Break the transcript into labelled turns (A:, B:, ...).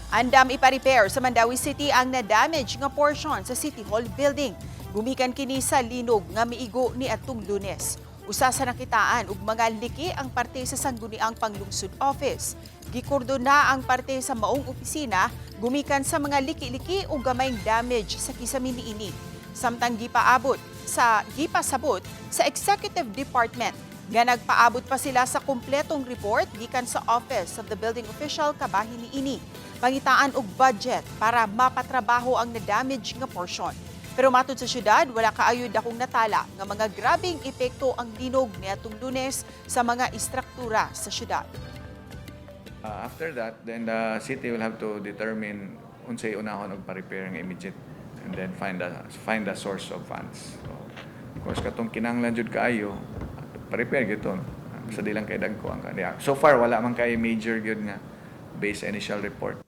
A: Andam ipa-repair sa Mandaue City ang na-damage nga portion sa City Hall building. Gumikan kini sa linog nga miigo ni atong Lunes. Usa sa nakitaan og mga liki ang parte sa Sangguniang Panglungsod Office. Gikurdo na ang parte sa maong opisina gumikan sa mga liki-liki o gamayng damage sa kisame niini. Samtang gipasabot sa Executive Department nga nagpaabot pa sila sa kumpletong report gikan sa Office of the Building Official kabahin niini. Pangitaan og budget para mapatrabaho ang na-damage nga portion. Pero matod sa syudad, wala kaayo dakong natala nga mga grabeng epekto ang linog niadtong Lunes sa mga istruktura sa syudad.
B: After that, then the city will have to determine unsay unahon og pa-repair nga immediate and then find a source of funds. So, of course, katong kinahanglan jud kaayo, pa-repair gyud to. Basta di lang kay dagko ang kaniya. So far wala man kay major gyud nga based sa initial report.